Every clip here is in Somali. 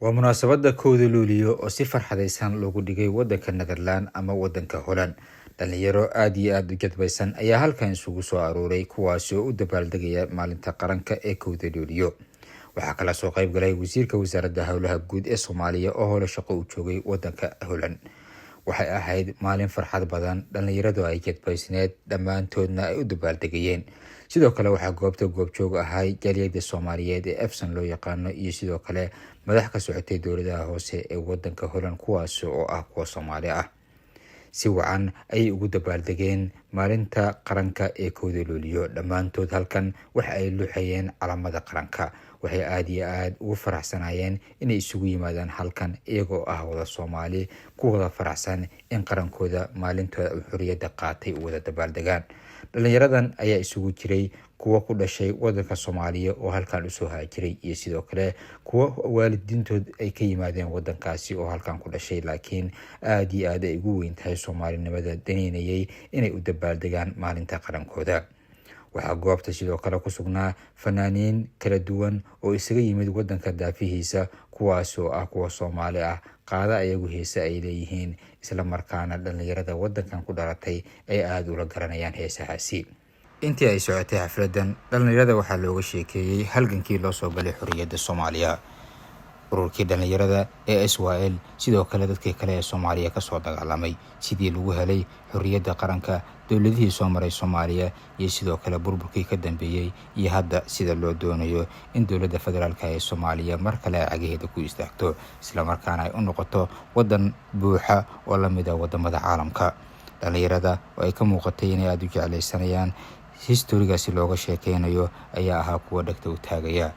Waa munaasabadda 1da Luulyo oo si farxadaysan loogu dhigay wadanka Netherland ama wadanka Holland. Dhalinyaro aad iyo aad u jadbaysan ayaa halkan isugu soo aruuray, kuwaasi oo u dabaaldegaya maalinta qaranka ee 1da Luulyo. Waxaa kala soo qayb galay wasiirka wasaaradda howlaha guud ee Soomaaliya oo howlo shaqo u joogay wadanka Holland. Waxay ahayd maalin farxad badan, dhalinyaradu ay jadbaysneed, dhammaantoodna ay u dabaaldegayeen. Sidoo kale waxaa goobta goobjoog ahay jaaliyadda Soomaaliyeed ee Efson loo yaqaano iyo sidoo kale madax ka socotay dowladaha hoose ee wadanka Holland, kuwaas oo ah kuwa Soomaali ah. Si wacan ayay ugu dabaaldegeen maalinta qaranka ee 1da Luulyo. Dhammaantood halkan waxa ay luxayeen calamada qaranka. Waxay aada iyo aada ugu faraxsanayeen inay isugu yimaadaan halkan iyagoo ah wada Soomaali, ku wada faraxsan in qarankooda maalintooda uu xorriyadda qaatay u wada dabaaldegaan. Dhalinyaradan ayaa isugu jiray kuwa ku dhashay wadanka Soomaaliya oo halkan usoo haajiray iyo sidoo kale kuwa waalidiintood ay ka yimaadeen wadankaasi oo halkan ku dhashay, laakiin aada iyo aad ay ugu weyn tahay Soomaalinimada, daneynayay inay u dabaaldegaan maalinta qarankooda. Waxaa goobta sidoo kale ku sugnaa fanaaniin kala duwan oo isaga yimid wadanka daafihiisa, kuwaas oo ah kuwa Soomaali ah, qaada ayagu heese ay leeyihiin, isla markaana dhalinyarada wadankan ku dhalatay ay aada ula garanayaan heesahaasi. Intii ay socotay xafladan, dhalinyarada waxaa looga sheekeeyey halgankii loo soo galay xorriyadda Soomaaliya, ururkii dhalinyarada ee SYL, sidoo kale dadkii kale ee Soomaaliya kasoo dagaalamay, sidii lagu helay xorriyadda qaranka, dowladihii soo maray Soomaaliya iyo sidoo kale burburkii ka dambeeyey, iyo hadda sida loo doonayo in dowladda federaalka ee Soomaaliya mar kale ay cagaheeda ku istaagto, islamarkaana ay u noqoto wadan buuxa oo la mid ah wadamada caalamka. Dhalinyarada oo ay ka muuqatay inay aada u jeclaysanayaan historigaasi looga sheekeynayo ayaa ahaa kuwa dhegta u taagaya.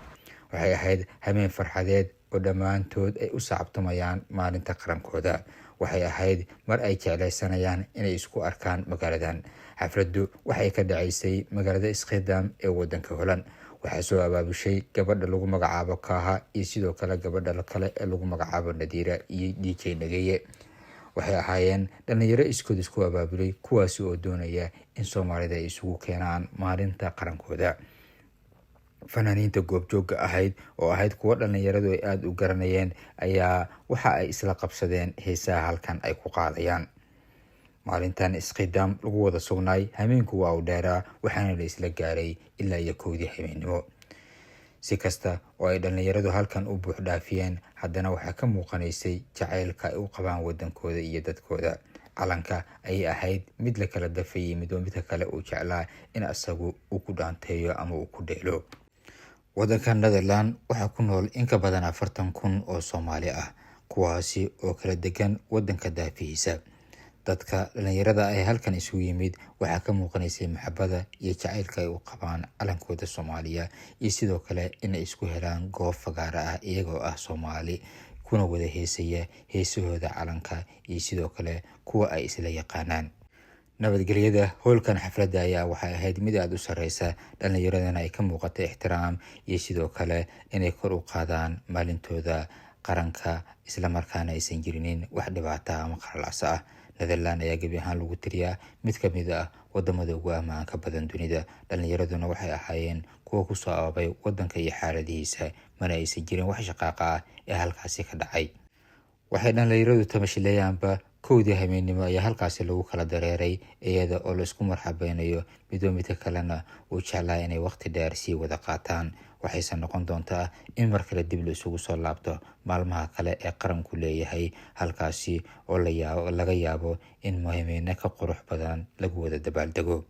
Waxay ahayd habeen farxadeed oo dhammaantood ay u sacabtumayaan maalinta qarankooda. Waxay ahayd mar ay jeclaysanayaan inay isku arkaan magaaladan. Xafladdu waxay ka dhacaysay magaalada Schiedam ee wadanka Holland. Waxaa soo abaabushay gabadha lagu magacaabo Kaaha iyo sidoo kale gabadha kale ee lagu magacaabo Nadiira iyo DJ Nageye. Waxay ahaayeen dhalinyaro iskood isku abaabulay, kuwaasi oo doonaya in Soomaalida ay isugu keenaan maalinta qarankooda. Fanaaniinta goobjoogga ahayd oo ahayd kuwo dhalinyaradu ay aada u garanayeen ayaa waxa ay isla qabsadeen heesaha halkan ay ku qaadayaan. Maalintan Schiedam lagu wada sugnaay, hameenku waa uu dheeraa, waxaana la isla gaaray ilaa iyo 1dii habeennimo. Si kasta oo ay dhalinyaradu halkan u buux dhaafiyeen, haddana waxaa ka muuqanaysay jacaylka ay u qabaan wadankooda iyo dadkooda. Calanka ayay ahayd mid la kala dafayay, midba midka kale uu jeclaa in asagu uu ku dhaanteeyo ama uu ku dheelo. Wadanka Netherland waxaa ku nool in ka badan 40,000 oo Soomaali ah, kuwaasi oo kala degan wadanka daafihiisa. Dadka dhalinyarada ee halkan isugu yimid waxaa ka muuqanaysay maxabada iyo jacaylka ay u qabaan calankooda Soomaaliya iyo sidoo kale inay isku helaan goob fagaara ah iyagoo ah Soomaali, kuna wada heesaya heesahooda calanka iyo sidoo kale kuwa ay isla yaqaanaan. Nabadgelyada hoolkan xafladda ayaa waxay ahayd mid aada u sareysa, dhalinyaradana ay ka muuqatay ixtiraam iyo sidoo kale inay kor u qaadaan maalintooda qaranka, islamarkaana aysan jirinin wax dhibaata ama qaralacso ah. Netherland ayaa gebi ahaan lagu tiriyaa mid ka mid ah wadamada ugu ammaanka badan dunida. Dhalinyaraduna waxay ahaayeen kuwa kusoo ababay wadanka iyo xaaladihiisa, mana aysan jirin wax shaqaaqa ah ee halkaasi ka dhacay. Waxay dhalinyaradu tamashileeyaanba, 1dii habeennimo ayaa halkaasi lagu kala dareeray, iyada oo laisku marxabeynayo, midba midka kalena uu jeclaa inay waqti dheer sii wada qaataan. Waxayse noqon doontaa in mar kale dib la isugu soo laabto maalmaha kale ee qaranku leeyahay, halkaasi oo laga yaabo in habeeno ka qurux badan lagu wada dabaaldego.